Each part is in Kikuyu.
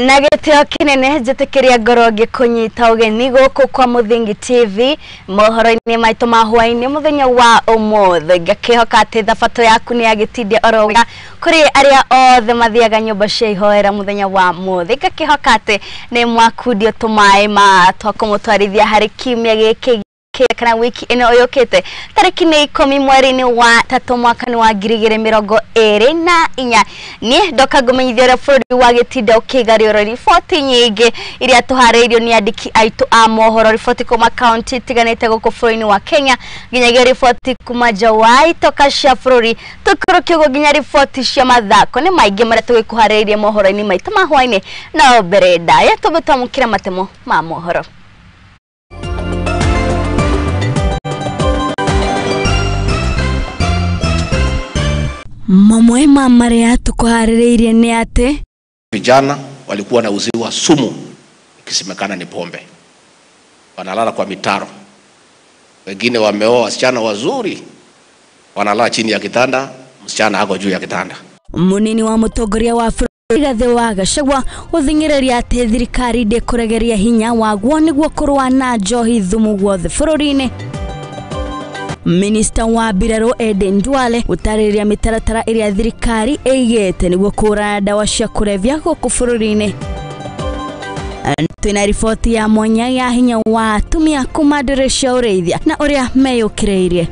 Na gĩtĩo kĩnene njĩtĩkĩria ngoro ngĩkũnyita ũgeni gũkũ kwa Mũthingi TV mohoro-inĩ maitũ ma hwaĩ-inĩ mũthenya wa ũmũthĩ. Ngakĩhoka atĩ thabatũ yaku nĩ yagĩtindia oro wega kũrĩ arĩa othe mathiaga nyũmba cia ihoera mũthenya wa mũthĩ. Ngakĩhoka atĩ nĩ mwakundio tũmaĩ ma twa kũmũtwarithia harĩ kiumia gĩkĩ kana wiki ĩno yũkĩte tarĩki nĩ 10 mweri-inĩ wa 3 mwaka-inĩ wa 2024. Niĩ ndoka ngũmenyithia ũrĩa bũrũri wa gĩtinda ũkĩgarũra riboti nyingĩ iria tũharĩirio nĩ andĩki aitũ a mohoro, riboti kuma kaunti itiganĩte gũkũ bũrũri-inĩ wa Kenya nginyagia riboti kuma nja wa itoka cia bũrũri, tũikũrũkie ũguo nginya riboti cia mathako. Nĩ maingĩ marĩa tũgĩkũharĩirie mohoro-inĩ maitũ ma hwaĩ-inĩ, no mbere ndaya tũmbe twamũkĩre matemo ma mohoro. Mamwe ma marĩa tukuharĩrĩirie nĩ atĩ vijana walikuwa wanauziwa sumu ikisemekana ni pombe, wanalala kwa mitaro, wengine wameoa wasichana wazuri wanalala chini ya kitanda, msichana ako juu ya kitanda. Munini wa mũtongoria wa bũrũri Rigathĩ wa Gachagua gũthing'ĩrĩria atĩ thirikari ndĩkũregeria hinya waguo nĩguo kũrũa na njohi thumu guothe bũrũri-inĩ. Minista wa mbirarũ Aden Duale gũtarĩria mĩtaratara ĩrĩa thirikari ĩigĩte nĩguo kũũrana ndawa cia kũrebia gũkũ bũrũri-inĩ. Twĩna riboti ya mwanya ya hinya wa atumia kuma ndũrĩrĩ cia ũrĩithia na ũrĩa meyũkĩrĩirie.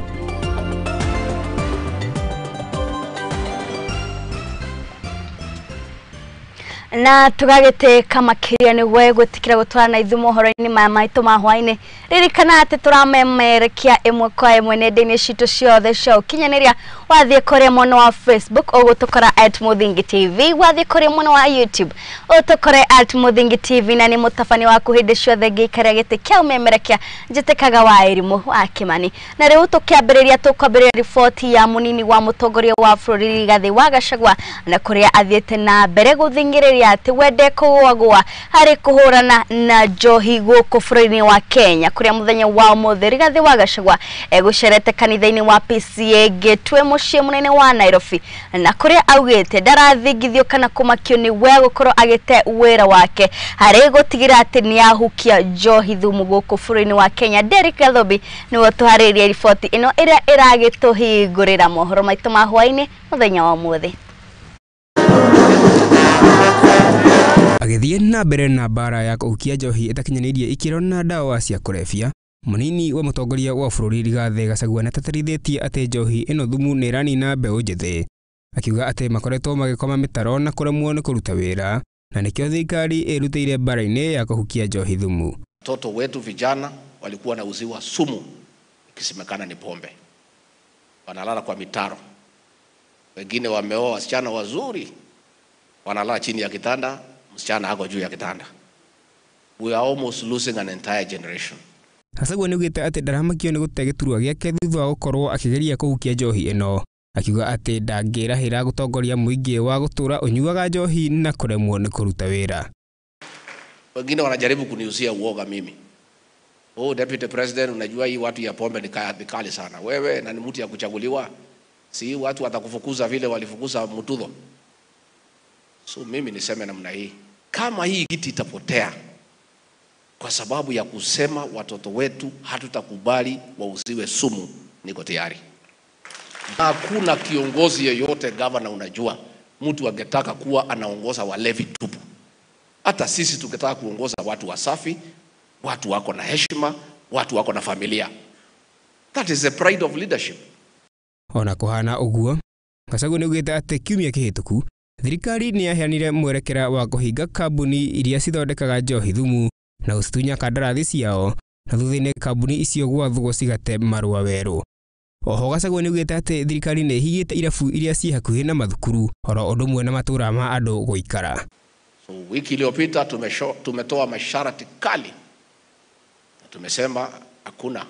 Na tũgagĩtĩka makĩria nĩguo gwĩtĩkĩra gũtwarana na ithuĩ mohoro-inĩ maya maitũ ma hwaĩ-inĩ. Ririkana atĩ tũramemerekia ĩmwe kwa ĩmwe nenda-inĩ citũ ciothe cia ũkinyanĩria. Wathiĩ kũrĩa mwena wa Facebook ũgũtũkora at Mũthingi TV, wathiĩ kũrĩa mwena wa YouTube ũtũkore at Mũthingi TV, na nĩ mũtabania waku hĩndĩ ciothe ngĩikaria gĩtĩ kĩa ũmemerekia njĩtĩkaga wa Irimũ wa Kĩmani. Na rĩu tũkĩambĩrĩria tũkwambĩrĩria riboti ya mũnini wa mũtongoria wa bũrũri Rigathĩ wa Gachagua na kũrĩa athiĩte na mbere gũthing'ĩrĩria atĩ wende kũgũagũa harĩ kũhũrana na njohi gũkũ bũrũri-inĩ wa Kenya, kũrĩa mũthenya wa ũmũthĩ Rigathĩ wa Gachagua egũcerete kanitha-inĩ wa PCEA Gĩtwe mũciĩ mũnene wa Nairobi, na kũrĩa augĩte ndarathingithio kana kũmakio nĩ we gũkorwo agĩte wĩra wake harĩ gũtigĩrĩra atĩ nĩahukia njohi thumu gũkũ bũrũri-inĩ wa Kenya. Derrick Gathobi nĩwe ũtũharĩirie riboti ĩno ĩrĩa ĩragĩtũhingũrĩra mohoro maitũ ma hwaĩ-inĩ mũthenya wa ũmũthĩ. Agĩthiĩ na mbere na mbara ya kũhukia njohi ĩtakinyanĩirie ikĩro na ndawa cia kũrebia, mũnini wa mũtongoria wa bũrũri Rigathĩ Gachagua nĩateterithĩtie atĩ njohi ĩno thumu nĩ ĩranina mbeũ njĩthĩ, akiuga atĩ makoretwo magĩkoma mĩtaro na kũremwo nĩ kũruta wĩra, na nĩkĩo thirikari ĩrutĩire mbara-inĩ ya kũhukia njohi thumu. Watoto wetu vijana walikuwa wanauziwa sumu ikisemekana ni pombe, wanalala kwa mitaro, wengine wameoa wasichana wazuri wanalala chini ya kitanda, msichana ako juu ya kitanda. We are almost losing an entire generation. Gachagua nĩaugĩte atĩ ndaramakio nĩ gũte gĩturwa gĩake thutha wa gũkorwo akĩgeria kũhukia njohi ĩno, akiuga atĩ ndangĩrahĩra gũtongoria mũingĩ wa gũtũra ũnyuaga njohi na kũremwo nĩ kũruta wĩra. Wengine wanajaribu kuniuzia uoga mimi. Oh, Deputy President, unajua hii watu ya pombe ni kali sana. Wewe na ni mtu ya kuchaguliwa, si watu watakufukuza vile walifukuza Mututho. So mimi niseme namna hii, kama hii kiti itapotea kwa sababu ya kusema watoto wetu hatutakubali wauziwe sumu, niko tayari. Hakuna kiongozi yeyote, governor, unajua mtu angetaka kuwa anaongoza walevi tupu. Hata sisi tungetaka kuongoza watu wasafi, watu wako na heshima, watu wako na familia. That is the pride of leadership. Ona kuhana ũguo, Gachagua nĩaugĩte atĩ kiumia kĩhĩtũku thirikari nĩ yaheanire mwerekera wa kũhinga kambuni iria cithondekaga njohi thumu na gũcitunya kandarathi ciao, na thutha-inĩ kambuni icio gwathwo cigate marũa werũ. Oho Gachagua nĩaugĩte atĩ thirikari nĩ ĩhingĩte irabu iria ciĩ hakuhĩ na mathukuru oro ũndũ ũmwe na matũra ma andũ gũikara. So wiki iliyopita tumetoa masharti kali na tumesema hakuna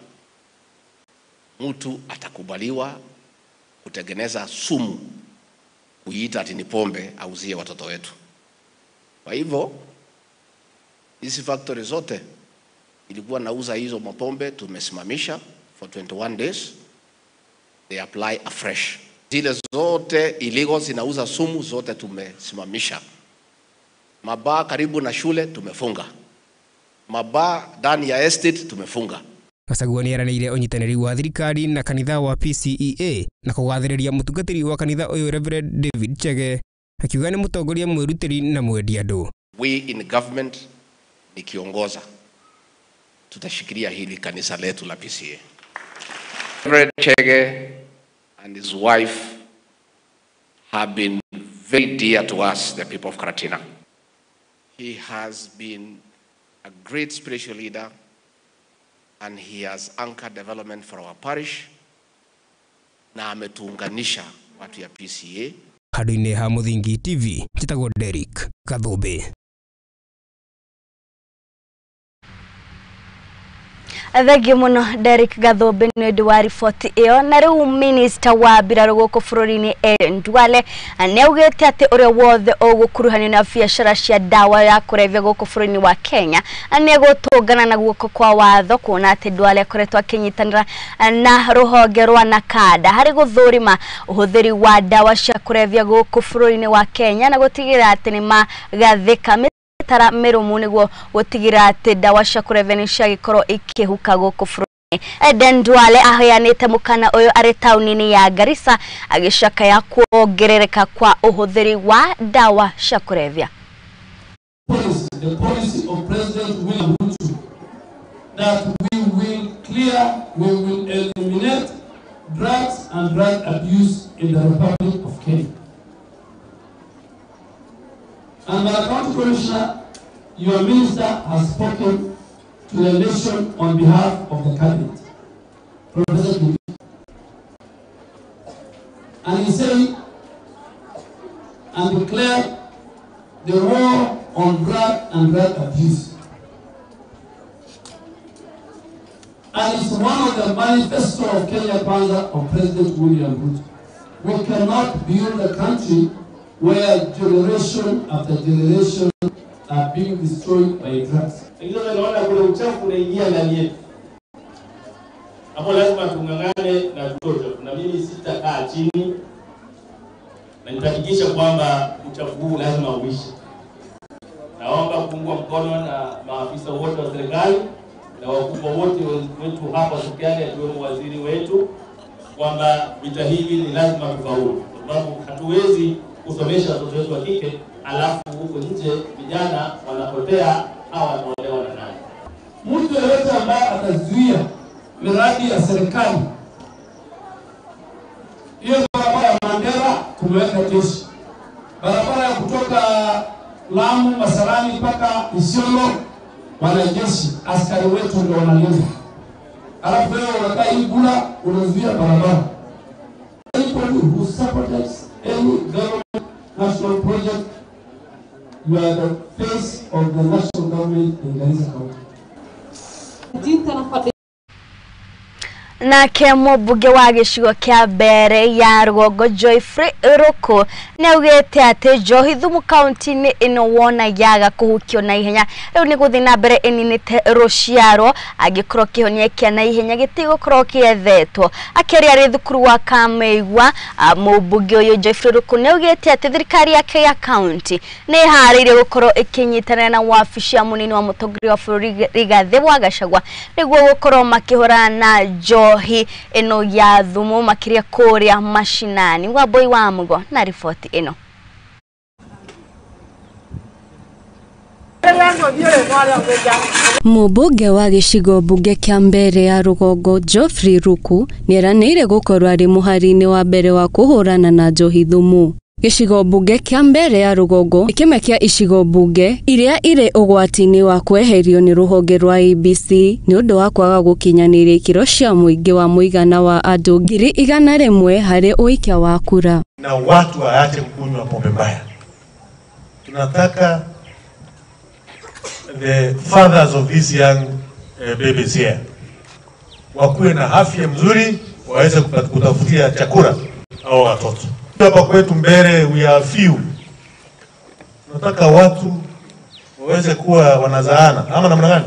mtu atakubaliwa kutengeneza sumu kuiita ati ni pombe auzie watoto wetu. Kwa hivyo hizi factory zote ilikuwa nauza hizo mapombe tumesimamisha for 21 days. They apply afresh. Zile zote illegal zinauza sumu zote tumesimamisha. Mabaa karibu na shule tumefunga. Mabaa ndani ya estate tumefunga. Gachagua nĩeranĩire ũnyitanĩri wa thirikari na kanitha wa PCEA na kũgathĩrĩria mũtungatĩri wa kanitha ũyũ Reverend David Chege akiuga nĩ mũtongoria mwĩrutĩri na mwendi andũ. We in government nikiongoza tutashikilia hili kanisa letu la PCEA. Reverend Chege and his wife have been very dear to us, the people of Karatina. He has been a great spiritual leader and he has anchored development for our parish na ametuunganisha watu ya PCA. Handũ-inĩ ha Mũthingi TV, njĩtagwo Derrick Gathũmbĩ. Thengiũ mũno Derrick Gathũmbĩ nĩ ũndũ wa riboti ĩyo. Na rĩu minista wa mbirarũ gũkũ bũrũri-inĩ Aden Duale nĩ augĩte atĩ ũrĩa wothe ũgũkuruhanio na biacara cia ndawa ya kũrebia gũkũ bũrũri-inĩ wa Kenya nĩ egũtũngana na guoko kwa watho, kuona atĩ Duale akoretwo akĩnyitanĩra na rũhonge rwa NACADA harĩ gũthũrima ũhũthĩri wa ndawa cia kũrebia gũkũ bũrũri-inĩ wa Kenya na gũtigĩrĩra atĩ nĩ magathĩka tara mĩrũmu nĩguo gũtigĩrĩra atĩ ndawa cia kũrebia nĩ ciagĩkorwo ikĩhuka gũkũ bũrũri-inĩ. Aden Duale aheanĩte mũkana ũyũ arĩ taũni-inĩ ya Garissa agĩcakaya kuongerereka kwa ũhũthĩri wa ndawa cia kũrebia. The policy of President William Ruto that we will clear, we will eliminate drugs and drug abuse in the Republic of Kenya. And the County Commissioner, your minister has spoken to the nation on behalf of the cabinet, Professor Kindiki. And he said and declared the war on drug and drug abuse. And it's one of the manifesto of Kenya Kwanza of President William Ruto. We cannot build a country where generation after generation are being destroyed by drugs. Lakini tunaona kuna uchafu unaingia ndani yetu. Hapo lazima tungangane na mtoto. Na mimi sitakaa chini na nitahakikisha kwamba uchafu huu lazima uishe. Naomba kuungwa mkono na maafisa wote wa serikali na wakubwa wote wetu hapa serikali, akiwemo waziri wetu, kwamba vita hivi ni lazima tufaulu, kwa sababu hatuwezi kusomesha watoto wetu wa kike alafu huko nje vijana wanapotea au wanaolewa na nani. Mtu yeyote ambaye atazuia miradi ya serikali, hiyo barabara ya Mandera tumeweka jeshi, barabara ya kutoka Lamu Masarani mpaka Isiolo wanajeshi, askari wetu ndio wanalinda. Alafu wewe unakaa hii bula unazuia barabara. Anybody who supports any government national project, you are the face of the national government in Garissa County. Nake mũmbunge wa gĩcigo kĩa mbere ya rũgongo Geoffrey Ruku nĩaugĩte atĩ njohi thumu kaunti-inĩ ĩno wona yaga kũhukio na ihenya rĩu nĩ gũthiĩ na mbere ĩninĩte rũciaro angĩkorwo kĩhonia kĩa na ihenya gĩtigũkorwo kĩethetwo. Akĩaria arĩ thukuru wa Kamĩigua, mũmbunge ũyũ Geoffrey Ruku nĩaugĩte atĩ thirikari yake ya kaunti nĩ ĩharĩirie gũkorwo ĩkĩnyitanĩra na wabici ya mũnini wa mũtongoria wa bũrũri Rigathĩ wa Gachagua nĩguo gũkorwo makĩhũrana na njohi ĩno ya thumu makĩria kũrĩa mashinani. Wambui wa Mugo na riboti ĩno. Mũmbunge wa gĩcigo mbunge kĩa mbere ya rũgongo Geoffrey Ruku nĩeranĩire gũkorwo arĩ mũhari-inĩ wa mbere wa kũhũrana na njohi thumu. Gĩcigo mbunge kĩa mbere ya rũgongo nĩ kĩmwe kĩa icigo mbunge iria irĩ ũgwati-inĩ wa kweherio nĩ rũhonge rwa ABC nĩ ũndũ wa kwaga gũkinyanĩria ikĩro cia mũingĩ wa mũigana wa andũ 100,000 harĩ ũikia wa kura. Na watu waache kunywa pombe mbaya. Tunataka the fathers of these young babies here wakuwe na afya mzuri, waweze kutafutia chakula au watoto. Hapa kwetu Mbere we are few. Tunataka watu waweze kuwa wanazaana ama namna gani?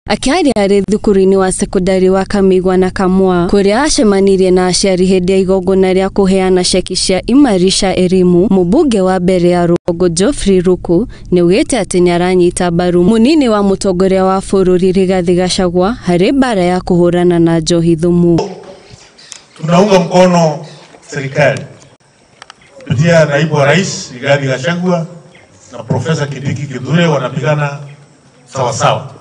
Akĩaria arĩ thukuru-inĩ wa sekondari wa Kamigwa na Kamwa kũrĩa acemanirie na aciari hĩndĩ ya igongona rĩa kũheana ceki cia Imarisha Elimu, mũmbunge wa mbere ya Rũgongo Geoffrey Ruku nĩaugĩte atĩ nĩaranyita mbaru mũnini wa mũtongoria wa bũrũri Rigathi Gachagua harĩ mbara ya kũhũrana na njohi thumu. Tunaunga mkono serikali kupitia naibu wa rais Rigathi Gachagua na Profesa Kindiki Kithure wanapigana sawasawa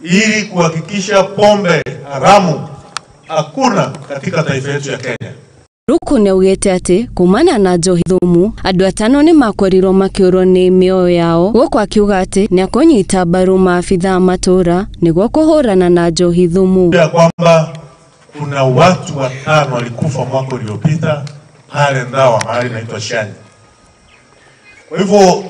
ili kuhakikisha pombe haramu hakuna katika taifa yetu ya Kenya. Ruku nĩaugĩte atĩ kumana na njohi thumu andũ atano nĩmakorirwo makĩũrwo nĩ mĩoyo yao, gũkũ akiuga atĩ nĩakũnyita mbaru maabithaa a matũra nĩguo kũhũrana na njohi thumu. Ya kwamba kuna watu watano walikufa mwaka uliopita pale Ndawa, mahali inaitwa Shani. Kwa hivyo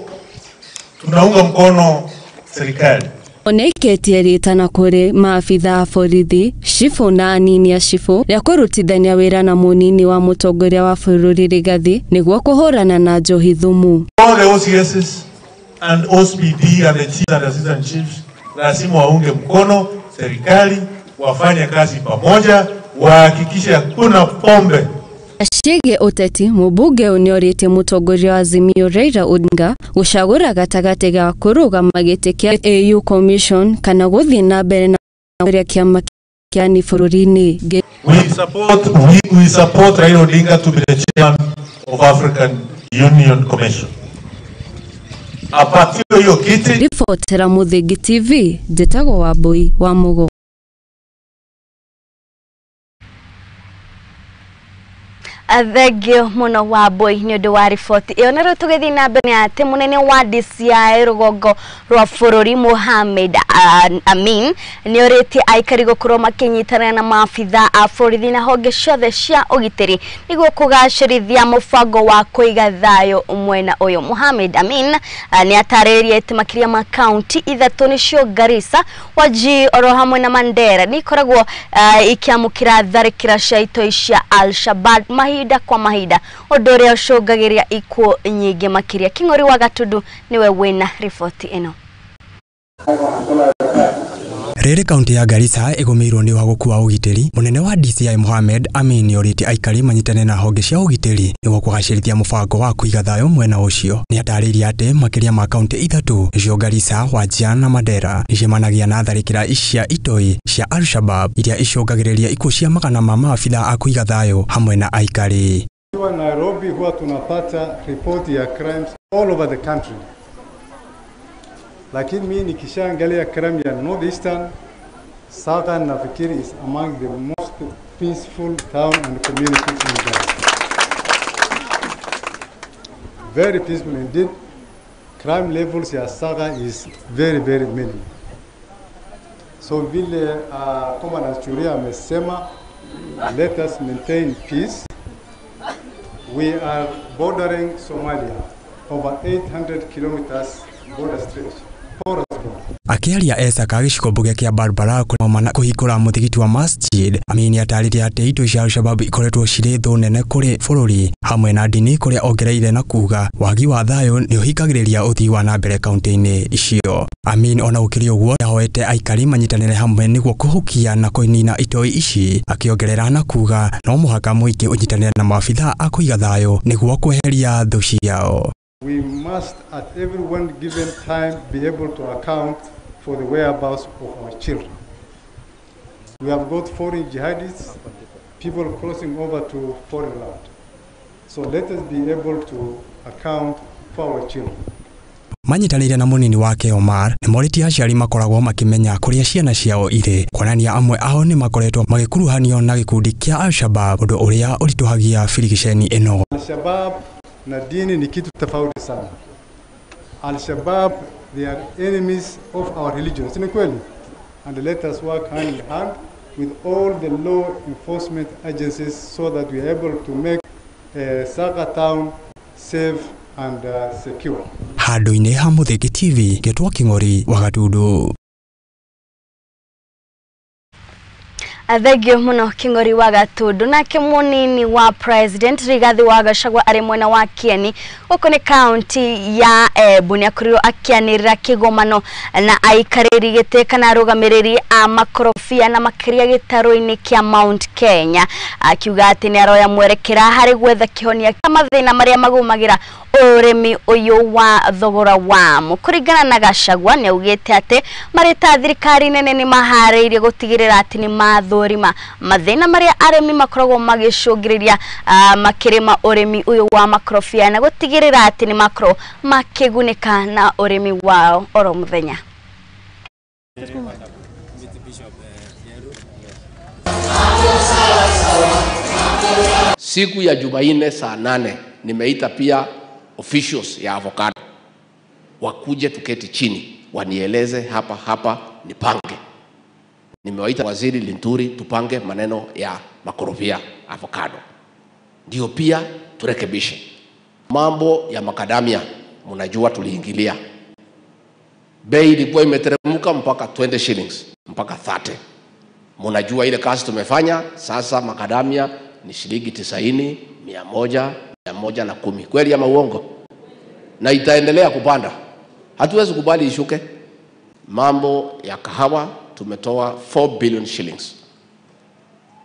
tunaunga mkono serikali. Oneiketie rĩtana kũrĩ maabithaa a borithi, cibũ na anini a cibũ rĩa kũrutithania wĩra na mũnini wa mũtongoria wa bũrũri Rigathi nĩguo kũhũrana na njohi thumu. All the OCSs and OCPD and the chiefs and assistant chiefs lazima waunge mkono serikali, wafanye kazi pamoja, wahakikishe hakuna pombe. Ciĩgiĩ ũteti, mũmbunge ũyũ nĩorĩtie mũtongoria wa Azimio Raila Odinga gũcagũra gatagatĩ ga kũrũgama gĩtĩ kĩa AU Commission kana gũthiĩ na mbere na ũrĩa kĩama kĩa ni bũrũri-inĩ. We support Raila Odinga to be the chairman of African Union Commission. Apatiwe hiyo kiti. Ribotera Mũthingi TV, njĩtagwo Wambui wa Mũgo. Thengio muno Wambui nĩ ũndũ wa riboti ĩyo. Na rĩu tũgĩthiĩ na mbere atĩ mũnene wa DCI rũgongo rwa bũrũri Mohamed Amin nĩ orĩtie aikari gũkorwo makĩnyitanĩra na maabithaa a borithi na honge ciothe cia ũgitĩri nĩguo kũgacĩrithia mũbango wa kũiga thayũ mwena ũyũ. Mohamed Amin nĩ atarĩirie atĩ makĩria ma kaunti ithatũ nĩcio Garissa, Wajir oro hamwe na Mandera nĩ ikoragwo ikĩamũkĩra tharĩkĩra cia itoi cia Al-Shabaab mahinda kwa mahinda, ũndũ ũrĩa ũcũngagĩrĩria ikuũ nyingĩ makĩria. Kĩng'ori wa Gatundu nĩwe wĩna riboti ĩno. Rĩrĩ kaunti ya Garissa ĩgũmĩirwo nĩ ũhagũku wa ũgitĩri, mũnene wa DCI Mohamed Amin nĩorĩtie aikari manyitane na honge cia ũgitĩri nĩguo kũgacĩrithia mũbango wa kũiga thayũ mwena ũcio. Nĩatarĩirie atĩ makĩria ma kaunti ithatũ nĩcio Garissa, Wajir na Mandera nĩcemanagia na tharĩkĩra cia itoi cia Al-Shabaab iria icũngagĩrĩria ikuũ cia magana ma maabithaa a kũiga thayũ hamwe na aikari. Kwa Nairobi huwa tunapata ripoti ya crimes all over the country. Lakini mimi nikishaangalia crime ya Northeastern, Southern nafikiri is among the most peaceful town and community in Uganda. Very peaceful indeed. Crime levels ya Saga is very, very minimal. So vile Commandant Churia amesema, let us maintain peace. We are bordering Somalia, over 800 kilometers border stretch. Akĩaria Esaka gĩcigo mbunge kĩa Barbara kũmana kũhingũra mũthigiti wa Masjid, Amin atarĩirie atĩ itoi cia Al-Shabaab ikoretwo cirĩ thũ nene kũrĩ bũrũri hamwe na ndini, kũrĩa ongereire na kuga wagi wa thayũ nĩ ũhingagĩrĩria ũthii wa na mbere kaunti-inĩ icio. Amin ona gũkĩrĩ ũguo nĩahoete aikari manyitanĩre hamwe nĩguo kũhukia na kũnina itoi ici, akĩongerera na kuga no mũhaka mũingĩ ũnyitanĩre na maabithaa a kũiga thayũ nĩguo kweheria thũ ciao. We must at every one given time be able to account for the whereabouts of our children. We have got foreign jihadists, people crossing over to foreign land. So let us be able to account for our children. Manyitanĩire na mũnini wake Omar nĩmorĩtie aciari makoragwo makĩmenya kũrĩa ciana ciao irĩ, kuonania amwe ao nĩ makoretwo magĩkuruhanio na gĩkundi kĩa Al-Shabaab, ũndũ ũrĩa ũritũhagia birigiceni ĩno. Al-Shabaab na dini ni kitu tofauti sana. Al-Shabaab, they are enemies of our religion. Si ni kweli? And let us work hand in hand with all the law enforcement agencies so that we are able to make Saga town safe and secure. Handũ-inĩ ha Mũthĩgi TV, Getwo Kĩng'ori wa Gatundu. Thengio muno King'ori wa Gatundu. Nake munini wa President Rigathi wa Gachagua ari mwena wa Kieni guku ni kaunti ya Embu ni akorirwo akianirira kigomano na aikarĩri gĩtĩ kana arũgamĩrĩri a makorobia na makĩria gĩtarũ-inĩ kĩa Mount Kenya, akiuga atĩ nĩ aroya mwerekera harĩ gwetha kĩhonia kĩa mathĩna marĩa magũmagĩra ũrĩmi ũyũ wa thogora wamo. Kũringana na Gachagua nĩ augĩte atĩ marĩ ta thirikari nene nĩ maharĩirie gũtigĩrĩra atĩ nĩ mathũrima mathĩna marĩa arĩmi makoragwo magĩcũngĩrĩria makĩrĩma ũrĩmi ũyũ wa makorobia na gũtigĩrĩra atĩ nĩ makorwo makĩgunĩka na ũrĩmi wao oro mũthenya. Siku ya Jumanne saa 8 nimeita pia officials ya avocado wakuje tuketi chini wanieleze hapa hapa nipange. Nimewaita Waziri Linturi tupange maneno ya makorofia avocado, ndio pia turekebishe mambo ya makadamia. Mnajua tuliingilia, bei ilikuwa imeteremka mpaka 20 shillings mpaka 30. Mnajua ile kazi tumefanya sasa, makadamia ni shilingi 90, 100, 110. Kweli ama uongo? Na itaendelea kupanda, hatuwezi kubali ishuke. Mambo ya kahawa tumetoa 4 billion shillings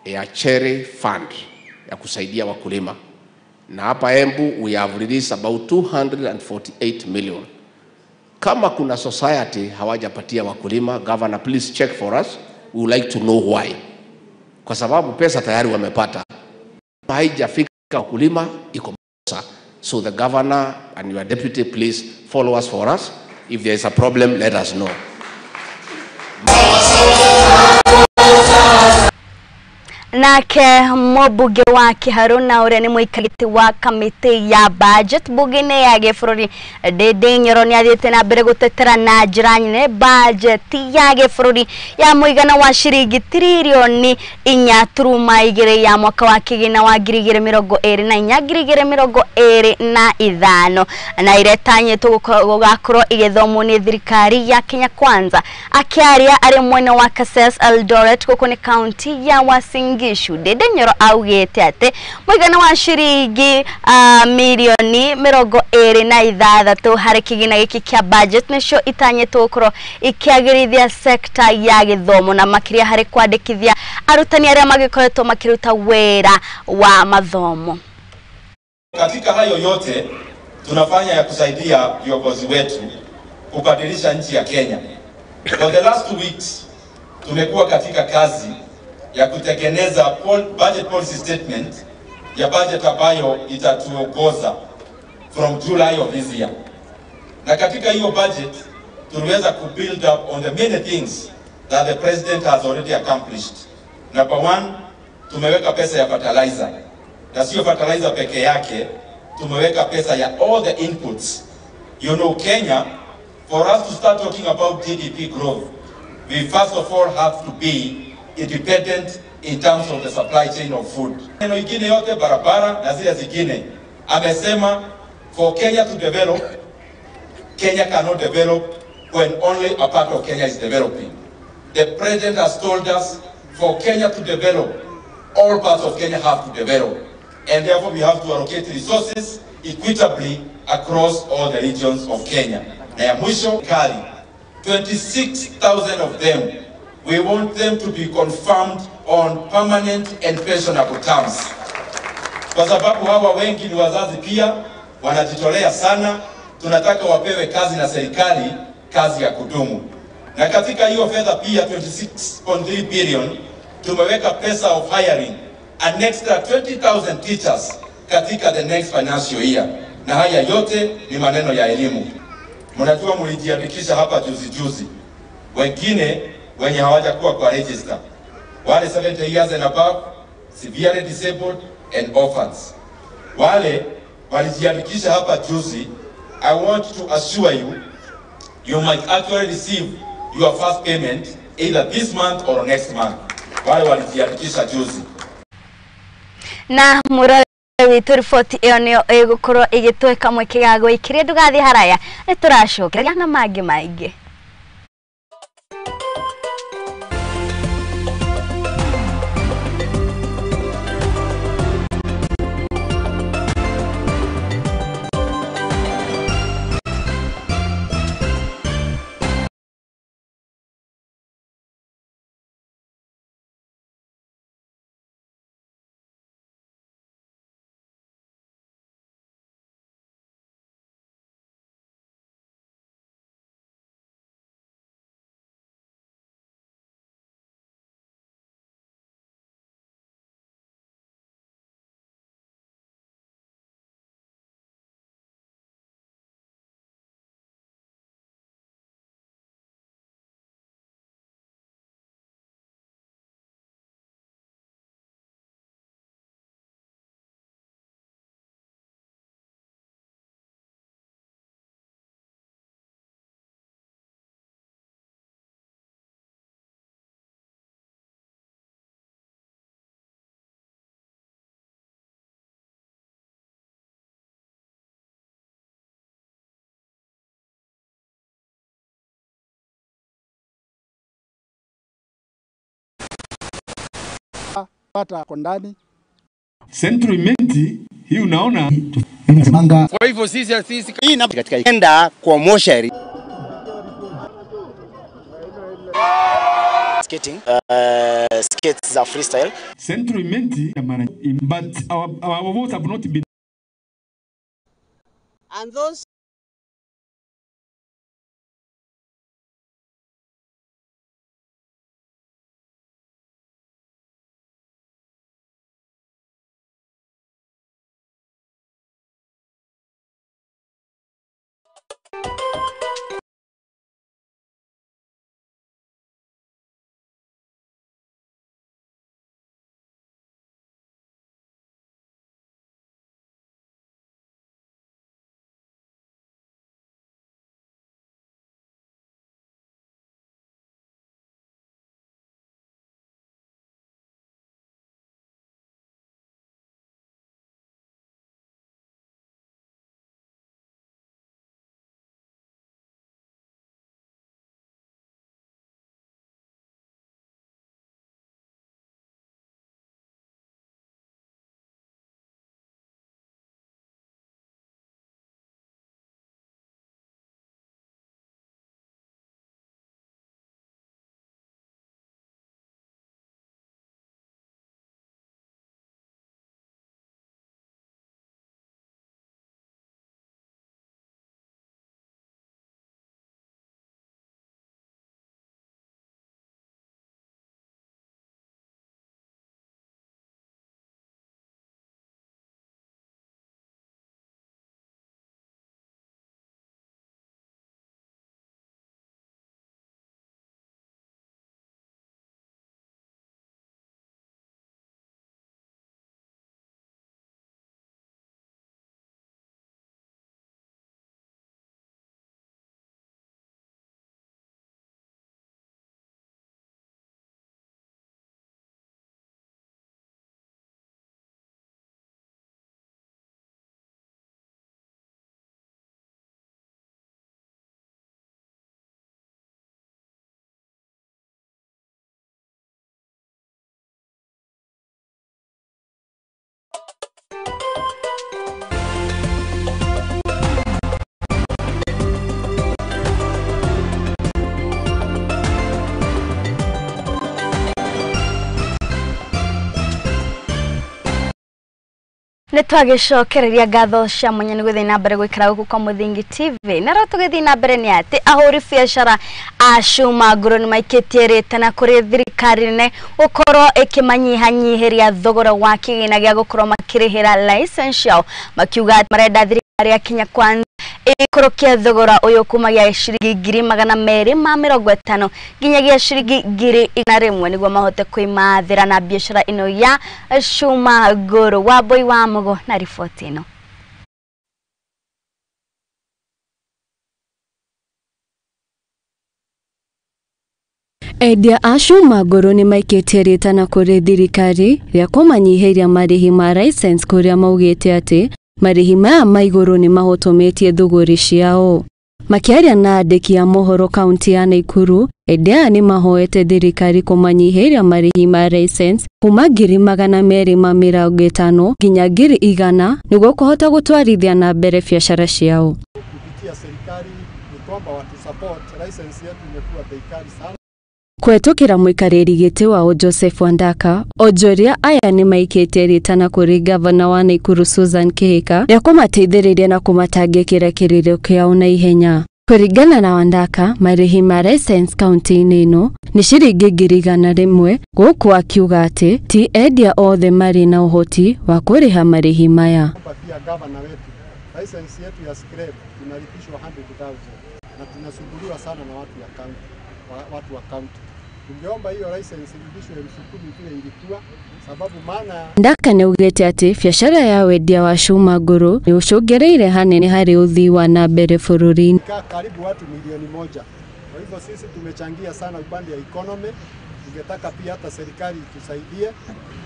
ya cherry fund ya kusaidia wakulima, na hapa Embu we have released about 248 million. Kama kuna society hawajapatia wakulima, governor please check for us, we would like to know why, kwa sababu pesa tayari wamepata, haijafika wakulima, iko makosa. So the governor and your deputy, please follow us for us. If there is a problem, let us know. Nake mũmbunge wa Kiharu na ũrĩa nĩ mũikarĩti wa kamĩtĩ ya budget bunge-inĩ ya gĩbũrũri Ndindi Nyoro nĩ athiĩte na mbere gũtetera na njĩra nene budget ya gĩbũrũri ya mũigana wa ciringi tiririoni 4.2 ya mwaka wa kĩgĩna wa 2024 2025 na iretanyĩtwo gũgakorwo igĩthomwo nĩ thirikari ya Kenya Kwanza. Akĩaria arĩ mwena wa Kases Eldoret gũkũ nĩ kaunti ya Uasin Gishu, Ndindi Nyoro augĩte atĩ mũigana wa ciringi milioni 26 harĩ kĩgĩna gĩkĩ kĩa budget nĩcio itanyĩtwo gũkorwo ikĩagĩrithia sekta ya gĩthomo na makĩria harĩ kwandĩkithia arutani arĩa magĩkoretwo makĩruta wĩra wa mathomo. Katika hayo yote tunafanya ya kusaidia viongozi wetu kubadilisha nchi ya Kenya. For the last 2 weeks tumekuwa katika kazi ya kutengeneza budget policy statement ya budget ambayo itatuongoza from July of this year. Na katika hiyo budget tuliweza ku build up on the many things that the president has already accomplished. Number one, tumeweka pesa ya fertilizer. Na sio fertilizer peke yake, tumeweka pesa ya all the inputs. You know, Kenya, for us to start talking about GDP growth, we first of all have to be independent in terms of the supply chain of food. Neno ingine yote barabara na zile zingine. Amesema for Kenya to develop, Kenya cannot develop when only a part of Kenya is developing. The president has told us for Kenya to develop, all parts of Kenya have to develop. And therefore we have to allocate resources equitably across all the regions of Kenya. Na ya mwisho, kali, 26,000 of them, we want them to be confirmed on permanent and pensionable terms. Kwa sababu hawa wengi ni wazazi pia, wanajitolea sana, tunataka wapewe kazi na serikali, kazi ya kudumu. Na katika hiyo fedha pia 26.3 billion, tumeweka pesa of hiring an extra 20,000 teachers katika the next financial year. Na haya yote ni maneno ya elimu. Mnajua mlijiandikisha hapa juzi juzi. Wengine wenye hawajakuwa kwa register, wale 70 years and above, severely disabled and orphans. Wale walijiandikisha hapa juzi, I want to assure you, you might actually receive your first payment either this month or next month. Wale walijiandikisha juzi. Na murore witũ riboti ĩyo nĩyo ĩgũkorwo ĩgĩtweka mweke ga gwĩkĩria ndũgathiĩ haraya nĩ tũracokereria na mangĩ maingĩ. Pata kwa ndani. Central hii unaona. Kwa hivyo sisi hii na katika enda kwa moshari. Skating, skates za freestyle. Central but our votes have not been. And those Nĩ twagĩcokereria ngatho cia mwanya nĩ gũthiĩ na mbere gũikara gũkũ kwa Mũthingi TV na rĩu tũgĩthiĩ na mbere nĩ atĩ ahũri biacara a cuma ngũrũ nĩ maikĩtie rĩtana kũrĩ thirikari nene gũkorwo ĩkĩmanyihanyihĩria thogora wa kĩgĩna gĩa gũkorwo makĩrĩhĩra license ciao, makiuga marenda thirikari ya Kenya Kwanza ĩikũrũkie thogora ũyũ kumagia ciringi 250 nginyagia ciringi 100,000 nĩguo mahote kwĩmathĩra na biacara ĩno ya cuma ngũrũ. Wambui wa Mugo na riboti ĩno. Endia a cuma ngũrũ nĩ maikĩtie rĩtana kũrĩ thirikari rĩa kũmanyihĩria marĩhi ma license kũrĩa maugĩte atĩ marĩhi maya ma igũrũ nĩ mahotomĩtie thũgũrĩ ciao. Makĩaria na andĩki a mohoro kaunti ya Naikuru, endia aya nĩ mahoete thirikari kũmanyihĩria marĩhi ma license kuma 250 nginya 100,000 nĩguo kũhota gũtwarithia na mbere biacara ciao. Kupitia serikali ni kwamba watu support license yetu imekuwa bei kali sana. Kũhetũkĩra mũikarĩri gĩtĩ wao Joseph Wandaka, onjoria aya nĩ maikĩtie rĩtana kũrĩ gavana wa Naikuru Susan Kihika rĩa kũmateithĩrĩria na kũmatangĩkĩra kĩrĩro kĩao na ihenya. Kũringana na Wandaka, marĩhi ma license kaunti-inĩ ĩno nĩ ciringi 100,000, gũkũ akiuga atĩ ti endia othe marĩ na ũhoti wa kũrĩha marĩhi maya. Pia gavana wetu, license yetu ya scrap tunalipishwa 100,000 na tunasumbuliwa sana na watu ya kaunti, watu wa kaunti. Tungeomba hiyo license irudishwe 10,000 vile ilikuwa, sababu maana Ndaka nĩaugĩte atĩ biacara ya wendia wa cuma ngũrũ nĩ ũcũngĩrĩire hanene harĩ ũthii wa na mbere bũrũri-inĩ. Karibu watu 1,000,000. Kwa hivyo sisi tumechangia sana upande ya economy. Tungetaka pia hata serikali itusaidie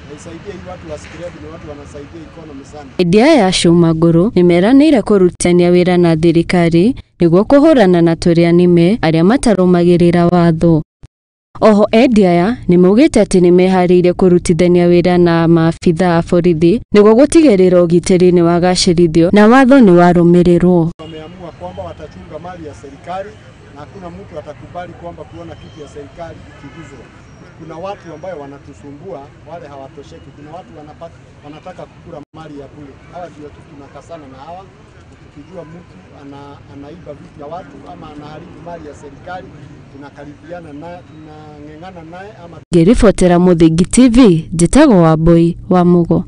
na isaidie hii watu wa scrap, ni watu wanasaidia economy sana. Endia ya cuma ngũrũ nĩmeranĩire kũrutithania wĩra na thirikari nĩguo kũhũrana na tũrĩa nĩme arĩa matarũmagĩrĩra watho. Oho endia aya nĩmaugĩte atĩ nĩmeharĩirie kũrutithania wĩra na maabitha a borithi nĩguo gũtigĩrĩra ũgitĩri nĩwagacĩrithio na watho nĩwarũmĩrĩrwo. Wameamua kwamba watachunga mali ya serikali na hakuna mtu atakubali kwamba kuona kitu ya serikali ikiguzwa. Kuna watu ambayo wanatusumbua, wale hawatosheki. Kuna watu wanataka kukula mali ya bure. Hawa ndio tu tunakasana na hawa. Tukijua mtu anaiba vitu ya watu ama anaharibu mali ya serikali, tunakaribiana naye, tunang'eng'ana naye ama. Ngĩribotera Mũthingi TV, njĩtagwo Wambui wa Mugo.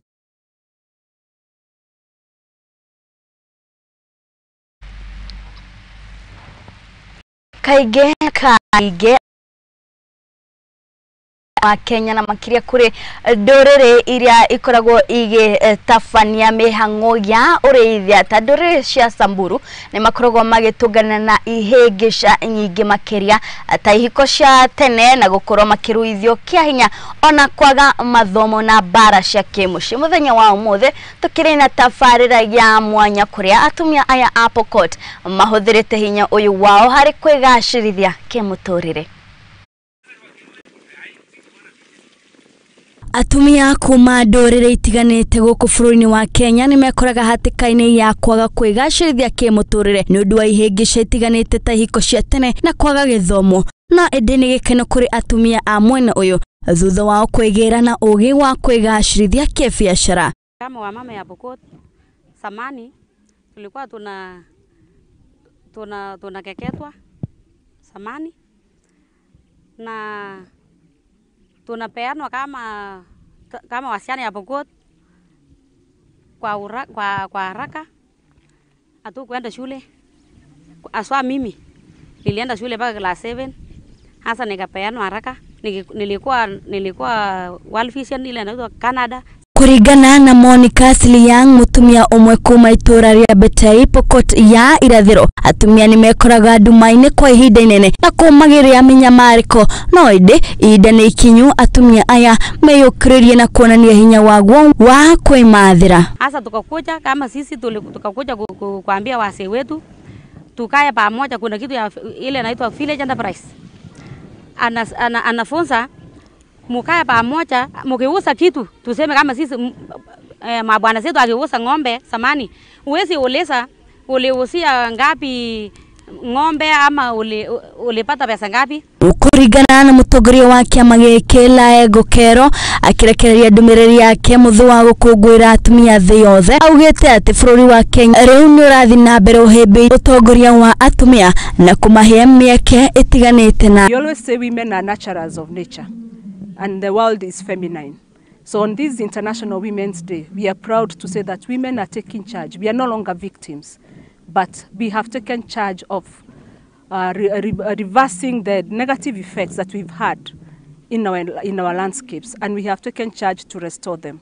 Kaingĩ kaingĩ wa Kenya na makiria kũrĩ ndũrĩrĩ iria ikoragwo igĩtabania mĩhang'o ya ũrĩithia ta ndũrĩrĩ cia Samburu nĩ makoragwo magĩtũngana na ihĩngĩca nyingĩ makĩria ta ihiko cia tene na gũkorwo makĩruithio kĩa hinya ona kwaga mathomo na mbara cia kĩmũciĩ. Mũthenya wa ũmũthĩ tũkĩrĩ na tabarĩra ya mwanya kũrĩa atumia aya a Pokot mahũthĩrĩte hinya ũyũ wao harĩ kwĩgacĩrithia kĩmũtũrĩre. Atumia kuma ndũrĩrĩ itiganĩte gũkũ bũrũri-inĩ wa Kenya nĩ mekoraga hatĩka-inĩ ya kwaga kwĩgacĩrithia kĩmũtũrĩre nĩ ũndũ wa ihĩngĩca itiganĩte ta ihiko cia tene na kwaga gĩthomo. No ĩndĩ nĩ gĩkeno kũrĩ atumia a mwena ũyũ thutha wao kwĩgĩra na ũgĩ wa kwĩgacĩrithia kĩbiacara. Kama wamama ya Pokot samani tulikuwa tunakeketwa samani na tunapeanwa kama wasichana ya Pokot kwa haraka. Hatukwenda shule. Aswa mimi nilienda shule mpaka class 7. Hasa nikapeanwa haraka. Nilikuwa World Vision ile inaitwa Canada. Kũringana na Monica Siliang, mũtumia ũmwe kuma itũra rĩa Betai Pokot ya irathĩro, atumia nĩ mekoraga nduma-inĩ kwa ihinda inene na kũmagĩrĩa mĩnyamarĩko, no ĩndĩ ihinda nĩ ikinyu atumia aya meyũkĩrĩrie na kuonania hinya waguo wa kwĩmathĩra. Hasa tukakuja kama sisi tukakuja kuambia wasee wetu tukae pamoja. Kuna kitu ya ile inaitwa village enterprise, anafunza mukae pamoja, mkiuza kitu tuseme kama sisi mabwana zetu akiuza ng'ombe samani, uwezi uliza uliuzia ngapi ng'ombe ama ulipata pesa ngapi. Kũringana na mũtongoria wa kĩama gĩkĩ Lae Gũkero akĩrekereria ndũmĩrĩri yake mũthĩ wa gũkũngũĩra atumia thĩ yothe, augĩte atĩ bũrũri wa Kenya rĩu nĩ ũrathiĩ na mbere ũhĩmbĩirie ũtongoria wa atumia na kũmahe mĩeke ĩtiganĩte. Na we always say women are nurturers of nature and the world is feminine. So on this International Women's Day, we are proud to say that women are taking charge. We are no longer victims, but we have taken charge of reversing the negative effects that we've had in our landscapes, and we have taken charge to restore them.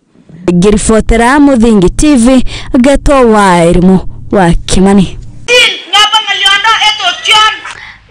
Ngĩribotera Mũthingi TV, Ngeto wa Elimu wa Kimani.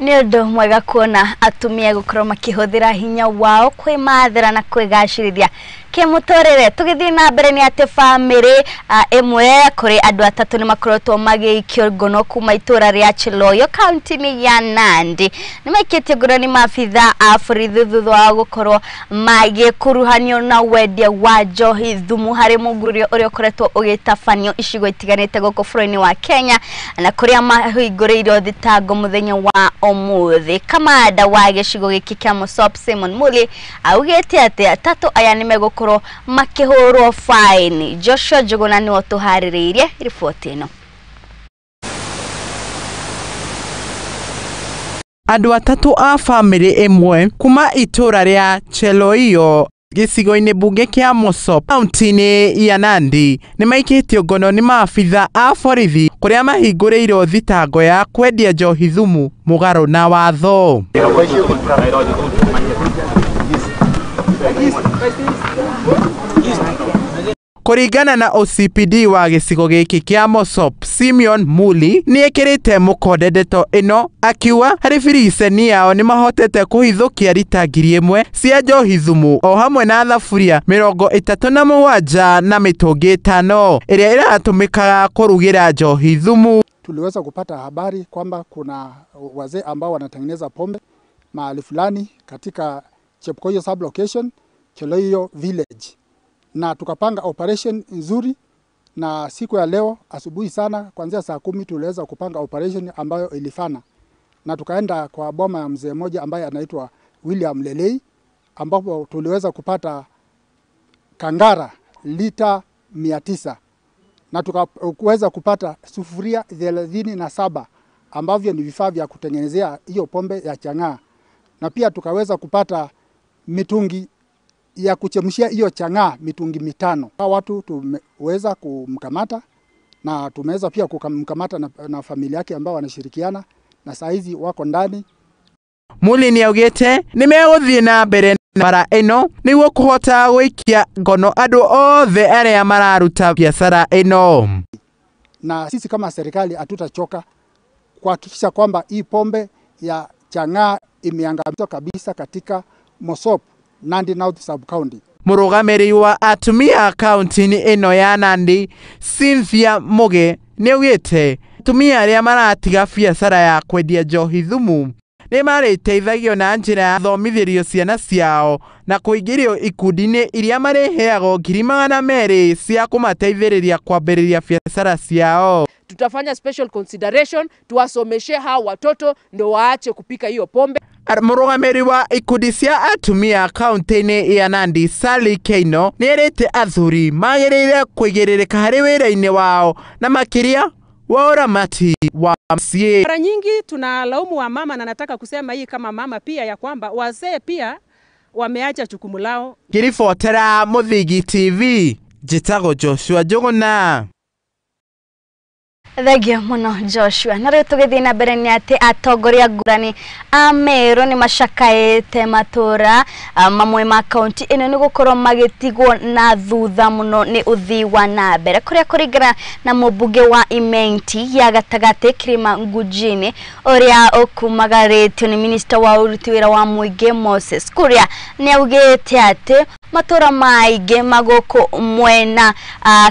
Nĩ ũndũ mwega kuona atumia gũkorwo makĩhũthĩra hinya wao kwĩmathĩra na kwĩgacĩrithia kĩmũtũrĩre. Tũgĩthiĩ na mbere nĩ atĩ bamĩrĩ ĩmwe kũrĩ andũ atatũ nĩ makoretwo magĩikio ngono kuma itũra rĩa Chiloyo kaunti-inĩ ya Nandi. Nĩ maikĩtio ngono nĩ maabitha a borithi thutha wa gũkorwo magĩkuruhanio na wendia wa njohi thumu harĩ mũngũrũrio ũrĩa ũkoretwo ũgĩtabanio icigo itiganĩte gũkũ bũrũri-inĩ wa Kenya na kũrĩa mahingũrĩirwo thitango mũthenya wa ũmũthĩ. Kamanda wa gĩcigo gĩkĩ kĩa Mosop Simon Muli augĩte atĩ atatũ aya nĩ megũkorwo makĩhũrwo faini. Joshua Njuguna nĩwe ũtũharĩrĩirie riboti ĩno. Andũ atatũ a bamĩrĩ ĩmwe kuma itũra rĩa Cheloio gĩcigo-inĩ mbunge kĩa Mosop kaunti-inĩ ya Nandi nĩ maikĩtio ngono nĩ maabitha a borithi kũrĩa mahingũrĩirwo thitango ya kwendia njohi thumu mũgarũ na watho. Kũringana na OCPD wa gĩcigo gĩkĩ kĩa Mosop Simeon Muli nĩ ekĩrĩte mũkonde ndeto ĩno akiuga harĩ biriceni yao nĩ mahotete kũhithũkia rita 1000 cia njohi thumu o hamwe na thaburia 37 na mĩtũngi 5 ĩrĩa ĩratũmĩkaga kũrugĩra njohi thumu. Tuliweza kupata habari kwamba kuna wazee ambao wanatengeneza pombe mahali fulani katika Chepkoiyo sub-location, Cheloiyo village. Na tukapanga operation nzuri, na siku ya leo asubuhi sana kuanzia saa 10 tuliweza kupanga operation ambayo ilifana. Na tukaenda kwa boma ya mzee mmoja ambaye anaitwa William Lelei, ambapo tuliweza kupata kangara lita 900 na tukaweza kupata sufuria 37 ambavyo ni vifaa vya kutengenezea hiyo pombe ya chang'aa, na pia tukaweza kupata mitungi ya kuchemshia hiyo chang'aa, mitungi 5. Watu tumeweza kumkamata na tumeweza pia kumkamata na familia yake ambao wanashirikiana na saa hizi wako ndani. Muli nĩaugĩte nĩmegũthiĩ na mbere bara ĩno nĩguo kũhota gũikia ngono andũ othe arĩa mararuta biacara ĩno. Na sisi kama serikali hatutachoka kuhakikisha kwamba hii pombe ya chang'aa imeangamizwa kabisa katika Mosop, Nandi North Sub-County. Mũrũgamĩrĩri wa atumia kaunti-inĩ ĩno ya Nandi, Cynthia Muge, nĩaugĩte atumia arĩa maratiga biacara ya kwendia njohi thumu nĩ marĩteithagio na njĩra ya thomithĩrio ciana ciao na kũingĩrio ikundi-inĩ iria marĩheagwo 200,000 cia kũmateithĩrĩria kwambĩrĩria biacara ciao. Tutafanya special consideration tuwasomeshe hao watoto ndo waache kupika hiyo pombe. Mũrũgamĩrĩri wa ikundi cia atumia kaunti-inĩ ya Nandi, Sally Keino, nĩerĩte athuri magĩrĩire kũigĩrĩrĩka harĩ wĩra-inĩ wao na makĩria wa ũramati wa mĩciĩ. Mara nyingi tunalaumu wa mama, na nataka kusema hii kama mama pia ya kwamba wazee pia wameacha jukumu lao. Ngĩribotera Mũthingi TV, njĩtagwo Joshua Njũgũna. Thengio muno Joshua. Na riu tugithii na mbere ni ati atongoria ngurani a Meru ni macakaite matura mamwe ma kaunti ino ni gukorwo magitigwo na thutha muno ni uthii wa na mbere kuria kuringana na mũmbunge wa Imenti ya gatagati Kirima Ngujini uria ukumagarĩtio ni minista wa uruti wira wa mũingĩ Moses Kuria ni augĩte ati matura maingĩ magũkũ mwena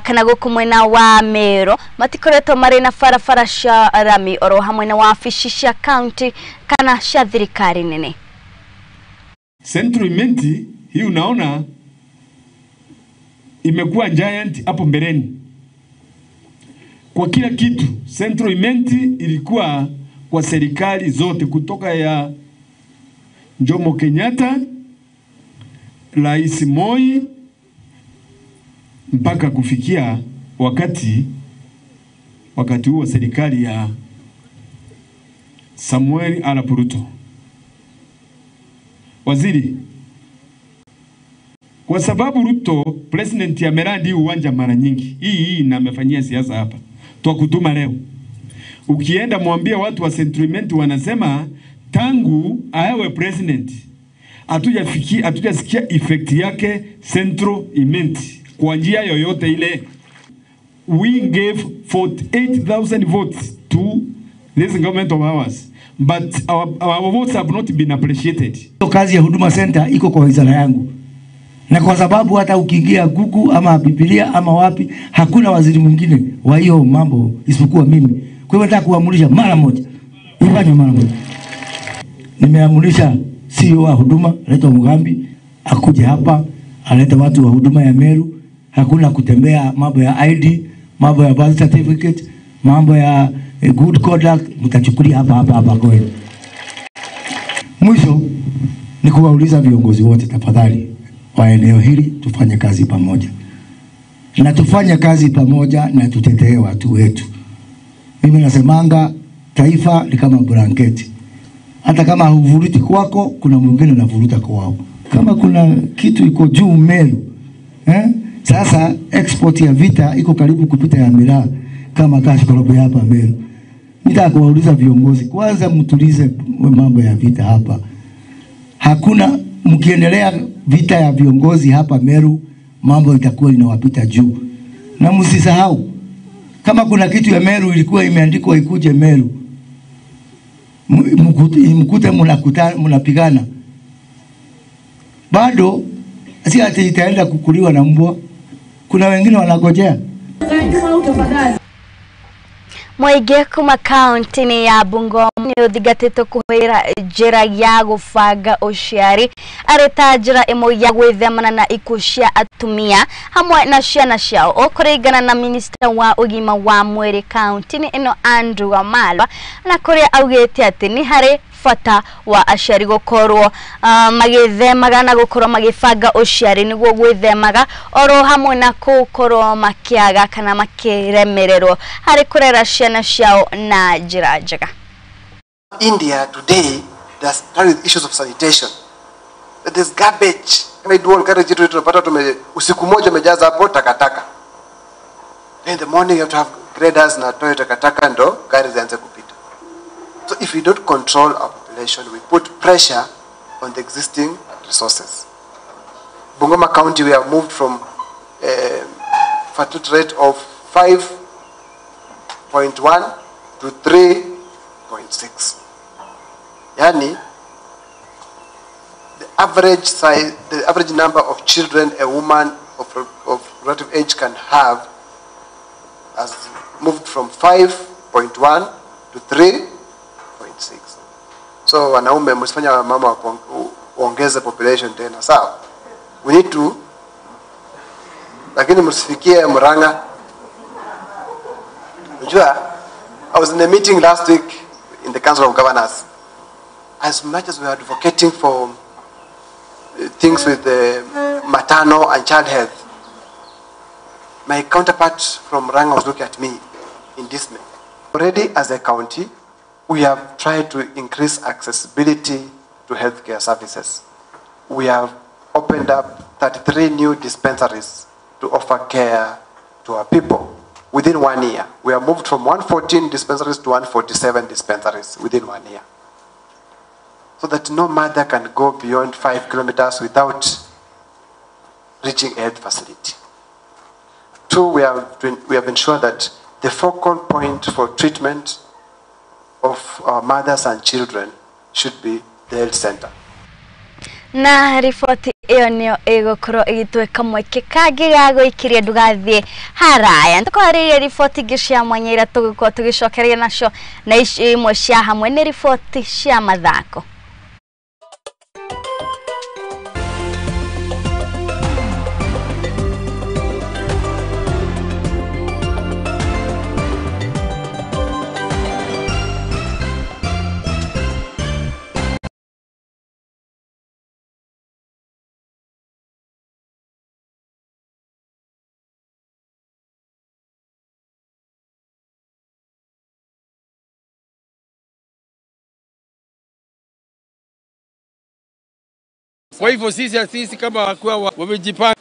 kana gũkũ mwena wa Meru matikoretwo marĩ na barabara cia rami oro hamwe na wabici cia county kana cia thirikari nene. Central Imenti hii unaona imekuwa giant hapo mbeleni kwa kila kitu. Central Imenti ilikuwa kwa serikali zote kutoka ya Jomo Kenyatta, Rais Moi mpaka kufikia wakati huo serikali ya Samuel Arap Ruto. Waziri, kwa sababu Ruto president ameradi uwanja mara nyingi hii na amefanyia siasa hapa, twakutuma leo ukienda mwambie watu wa Central Imenti wanasema tangu awe president hatujasikia effect yake Central Imenti kwa njia yoyote ile. We gave 48,000 votes to this government of ours, but our votes have not been appreciated. Kazi ya Huduma Center iko kwa wizara yangu, na kwa sababu hata ukiingia Google ama Biblia ama wapi, hakuna waziri mwingine wa hiyo mambo isipokuwa mimi. Kwa hiyo nataka kuamurisha mara moja, ifanye mara moja. Nimeamurisha CEO wa Huduma anaitwa Mugambi akuje hapa, alete watu wa huduma ya Meru. Hakuna kutembea mambo ya ID, mambo ya birth certificate, mambo ya good conduct, mtachukulia hapa hapa hapa kwenu. Mwisho ni kuwauliza viongozi wote, tafadhali wa eneo hili, tufanye kazi pamoja. Na tufanye kazi pamoja na tutetee watu wetu. Mimi nasemanga taifa ni kama blanketi. Hata kama huvuruti kwako, kuna mwingine anavuruta kwao. Kama kuna kitu iko juu Meru, Sasa export ya vita iko karibu kupita ya miraa kama cash crop hapa Meru. Nitaka kuwauliza viongozi, kwanza mtulize mambo ya vita hapa. Hakuna, mkiendelea vita ya viongozi hapa Meru, mambo itakuwa inawapita juu. Na msisahau, kama kuna kitu ya Meru ilikuwa imeandikwa ikuje Meru, mkute mnapigana, bado si ati itaenda kukuliwa na mbwa. Kuna wengine wanagojea. Mũingĩ kuma kaunti-inĩ ya Bungoma nĩ ũthingatĩtwo kũhũthĩra njĩra ya gũbanga ũciari arĩ ta njĩra ĩmwe ya gwĩthemana na ikuũ cia atumia hamwe na ciana ciao, o kũringana na minista wa ũgima wa mwĩrĩ kaunti-inĩ ĩno Andrew Wamalwa, na kũrĩa augĩte atĩ nĩ harĩ bata wa aciari gũkorwo magĩthemaga na gũkorwo magĩbanga ũciari nĩguo gwĩthemaga oro hamwe na gũkorwo makĩaga kana makĩremererwo harĩ kũrera ciana ciao na njĩra njega. India today they are struggling with issues of sanitation. There's garbage. Kama iduo garbage yetu tunapata tume usiku moja umejaza hapo takataka. Then in the morning you have to have graders na toy takataka ndo gari zianze kupita. So if we don't control our population, we put pressure on the existing resources. Bungoma County, we have moved from a fertility rate of 5.1 to 3.6. Yani, the average size, the average number of children a woman of relative age can have has moved from 5.1 to 3.6. So wanaume msifanye mama waongeze population tena, sawa? We need to, lakini msifikie Murang'a. Unajua, I was in a meeting last week in the Council of Governors. As much as we are advocating for things with the maternal and child health, my counterpart from Murang'a was looking at me in dismay. Already as a county, we have tried to increase accessibility to healthcare services. We have opened up 33 new dispensaries to offer care to our people within 1 year. We have moved from 114 dispensaries to 147 dispensaries within 1 year. So that no mother can go beyond 5 kilometers without reaching a health facility. 2, we have ensured that the focal point for treatment of our mothers and children should be the health center. Na riboti ĩyo nĩyo ĩgũkorwo ĩgĩtuĩka mweke kangĩ ga gũikiria ndũgathiĩ haraya. Nĩtũkwarĩrĩria riboti ingĩ cia mwanya iria tũgũkorwo tũgĩcokereria nacio, na ici imwe cia hamwe nĩ riboti cia mathako. Kwa hivyo sisi kama wakuwa wamejipanga.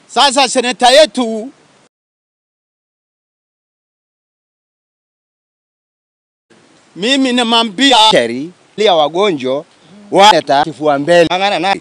Sasa seneta yetu mimi namwambia lia wagonjwa wa kifua mbele na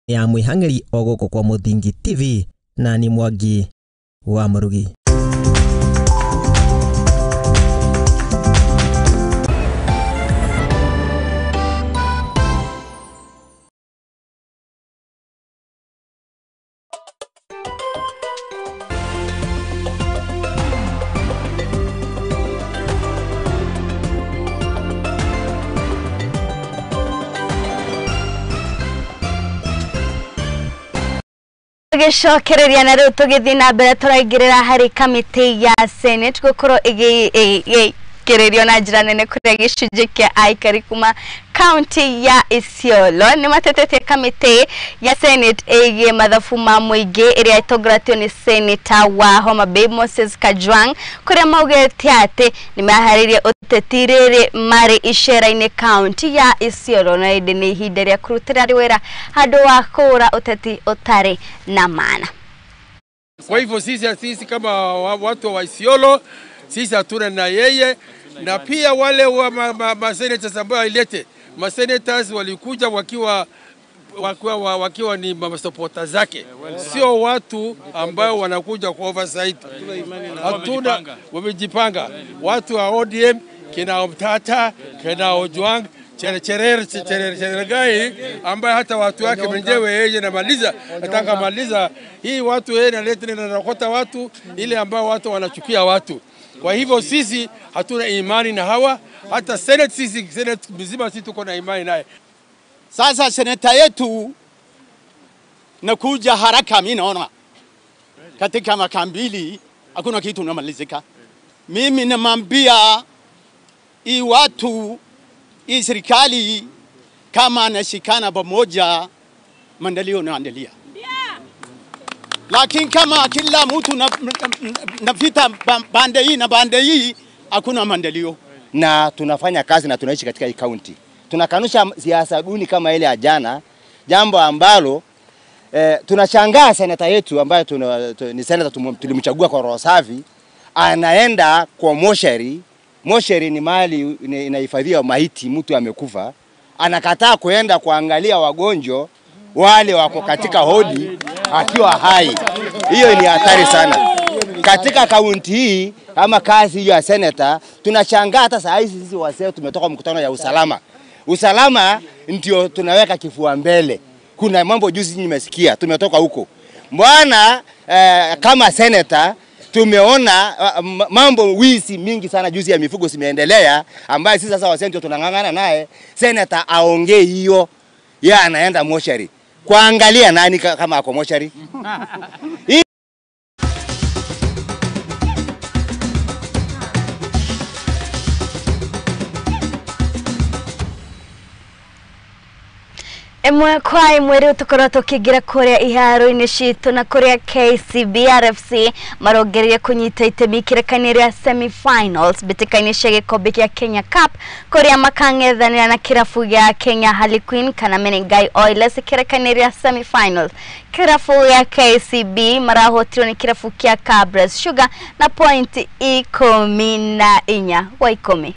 Ya mwihang'iri o gũkũ kwa Mũthingi TV na ni Mwangi wa Mũrugi. Tũgĩcokereria na rĩu tũgĩthiĩ na mbere tũraingĩrĩra harĩ kamĩtĩ ya Senate gũkorwo ĩgĩkĩrĩrio na njĩra nene kũrĩa gĩcunjĩ kĩa aikari kuma kaunti ya Isiolo nĩ matetetie kamĩtĩ ya Senate ĩgiĩ mathabu ma mũingĩ ĩrĩa ĩtongoretio nĩ Senator wa Homa Bay Moses Kajwang' kũrĩa maugĩte atĩ nĩ maharĩirie ũteti rĩrĩ marĩ icera-inĩ kaunti ya Isiolo na ĩndĩ nĩ ihinda rĩa kũrutĩra wĩra handũ wa kũũra ũteti ũtarĩ na maana. Kwa hivyo sisi kama watu wa Isiolo sisi hatuna na yeye, na pia wale wa ma senators ambao ilete ma senators walikuja wakiwa ni supporters zake, sio watu ambao wanakuja kwa oversight. Hatuna, wamejipanga watu wa ODM kina Omtata, kina Ojwang, Chergai ambaye hata watu wake mwenyewe yeye anamaliza, nataka maliza hii watu yeye analeta na nakota watu ile ambao watu wanachukia watu. Kwa hivyo sisi hatuna imani na hawa, hata Senate sisi Senate mzima sisi tuko na imani naye. Sasa seneta yetu nakuja haraka, mimi naona katika makambili hakuna kitu unamalizika. Mimi namwambia hii watu, hii serikali kama anashikana pamoja maendeleo naendelea. Lakini kama kila mtu nafita bande hii na bande hii hakuna maendeleo. Na tunafanya kazi na tunaishi katika hii county. Tunakanusha siasa duni kama ile ya jana, jambo ambalo tunashangaa seneta yetu ambaye ni seneta tulimchagua kwa roho safi, anaenda kwa moshari. Moshari ni mahali inahifadhiwa maiti, mtu amekufa. Anakataa kuenda kuangalia wagonjwa wale wako katika hodi akiwa hai. Hiyo ni hatari sana. Katika kaunti hii ama kazi hiyo ya seneta, tunashangaa hata saa hizi sisi wasee tumetoka mkutano ya usalama. Usalama ndio tunaweka kifua mbele. Kuna mambo juzi nimesikia tumetoka huko. Bwana kama seneta tumeona mambo wizi mingi sana juzi ya mifugo zimeendelea, ambaye sisi sasa wasee ndio tunang'ang'ana naye. Seneta aongee hiyo, yeye anaenda moshari kuangalia nani kama ako moshari. Ĩmwe kwa ĩmwe rĩu tũkorwo tũkĩingĩra kũrĩa iharo-inĩ citũ na kũrĩa KCB RFC marongereire kũnyita itemi kĩrĩka-inĩ rĩa semi-finals mbĩtĩka-inĩ cia gĩkombe kĩa Kenya Cup kũrĩa makang'ethanĩra na kĩrabu gĩa Kenya Harlequin kana Menengai Oilers kĩrĩka-inĩ rĩa semi-finals. Kĩrabu gĩa KCB marahotirwo nĩ kĩrabu kĩa Kabras Sugar na pointi 14 kwa 10.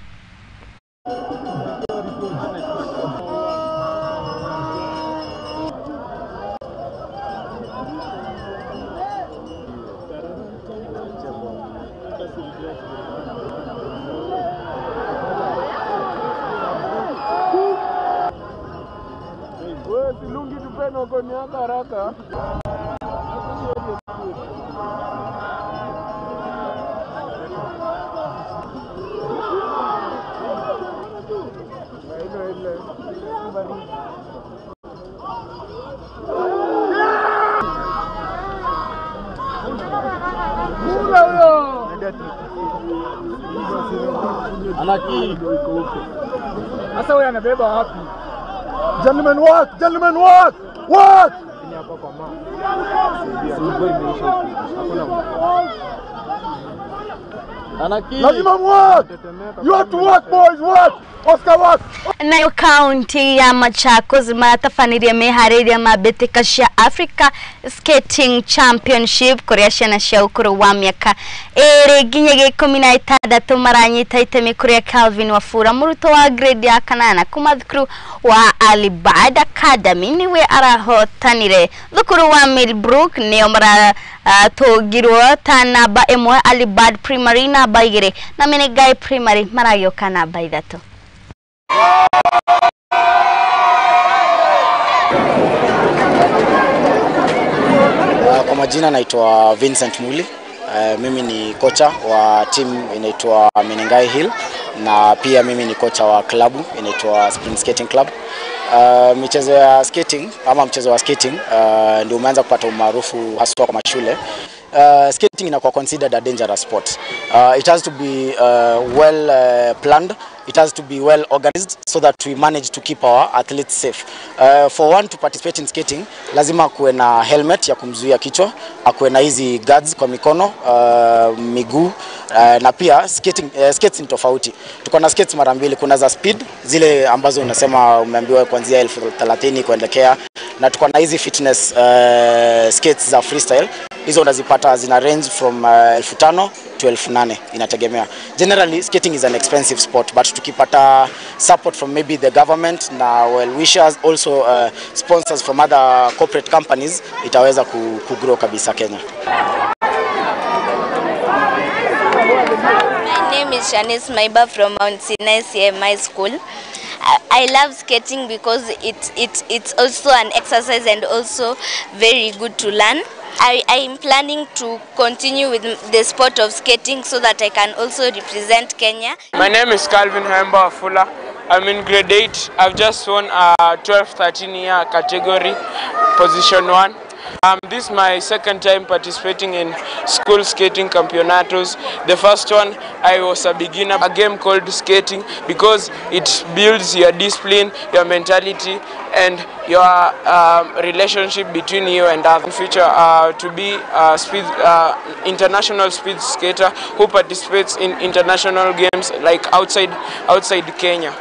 Sasa wewe anabeba wapi? Gentlemen walk, gentlemen walk. Walk. Lazima work. You have to work, boys, work. Oscar, work. Nayo kaunti ya Machakos maratabanirie meharĩria ma mbĩtĩka cia Africa Skating Championship kũrĩa ciana cia ũkũrũ wa mĩaka 2 nginyagia 16 maranyita itemi kũrĩa Calvin Wafura mũrutwo wa grade ya 8 kuma thukuru wa Alibad Academy niwe arahotanire. Thukuru wa Millbrook nĩo maratũngirwo ta namba 1, Alibad Primary namba 2 na Menengai Primary maragĩũka namba 3. Kwa majina naitwa Vincent Muli. Mimi ni kocha wa team inaitwa Menengai Hill na pia mimi ni kocha wa klabu inaitwa Spring Skating Club. Michezo ya skating ama mchezo wa skating ndio umeanza kupata umaarufu haswa kwa mashule. Skating inakuwa considered a dangerous sport. It has to be well planned. It has to be well organized so that we manage to keep our athletes safe. For one to participate in skating, lazima kuwe na helmet ya kumzuia kichwa, akuwe na hizi guards kwa mikono, miguu, na pia skating, skates ni tofauti. Tuko na skates mara mbili, kuna za speed, zile ambazo unasema umeambiwa kuanzia 30,000 kuendelea, na tuko na hizi fitness skates za freestyle. Hizo unazipata zina range from 5,000 to 8,000, inategemea. Generally skating is an expensive sport, but tukipata support from maybe the government na well wishers, also sponsors from other corporate companies, itaweza ku grow kabisa Kenya. My name is Shanice Maiba from Mount Sinai CMI School. I love skating because it's also an exercise and also very good to learn. I am planning to continue with the sport of skating so that I can also represent Kenya. My name is Calvin Hemba Afula. I'm in grade 8. I've just won a 12-13 year category, position 1. This is my second time participating in school skating campeonatos. The first one, I was a beginner, a game called skating, because it builds your discipline, your mentality, and your relationship between you and others. In future, to be a international speed skater who participates in international games like outside Kenya.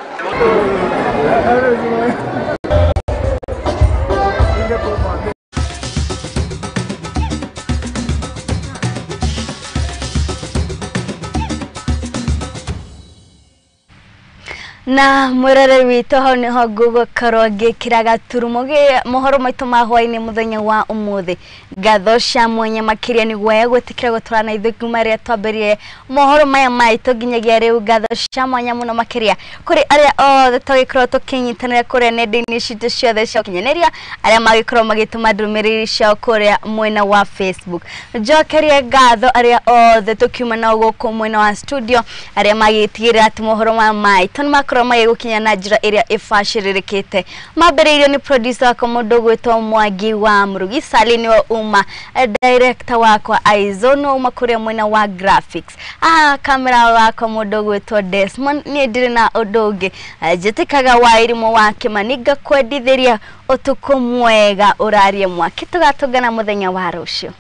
Na mwirore witũ hau nĩho ngũgũkorwo ngĩkĩra gaturumo mohoro maitũ ma hwaĩ-inĩ mũthenya wa ũmũthĩ. Ngatho cia mwanya makĩria nĩguo gwĩtĩkĩra gũtwarana na ithuĩ kuma rĩrĩa twambĩrĩrie mohoro maya maitũ nginyagia rĩu. Ngatho cia mwanya mũno makĩria kũrĩ arĩa othe twagĩkorwo tũkĩnyitanĩra kũrĩa nenda-inĩ citũ ciothe cia ũkinyanĩria, arĩa magĩkorwo magĩtũma ndũmĩrĩri ciao kũrĩa mwena wa Facebook. Njokerie ngatho arĩa othe tũkiuma nao gũkũ mwena wa studio, arĩa magĩtigĩrĩra atĩ mohoro maya maitũ nĩmakorwo magĩgũkinya na njĩra ĩrĩa ĩbacĩrĩrĩkĩte. Mambĩrĩirio nĩ producer wakwa mũndũ ũgwĩtwo Mwangi wa Mũrugi, Sally nĩwe uma director wakwa Aizo nĩwe uma kũrĩa mwena wa graphics, kamera wakwa mũndũ ũgwĩtwo Desmond. Niĩ ndirĩ na ũndũ ũngĩ, njĩtĩkaga wa irimũ wa Kĩmani, ngakwendithĩria ũtukũ mwega ũrarie mwaki. Tũgatũngana mũthenya wa rũciũ.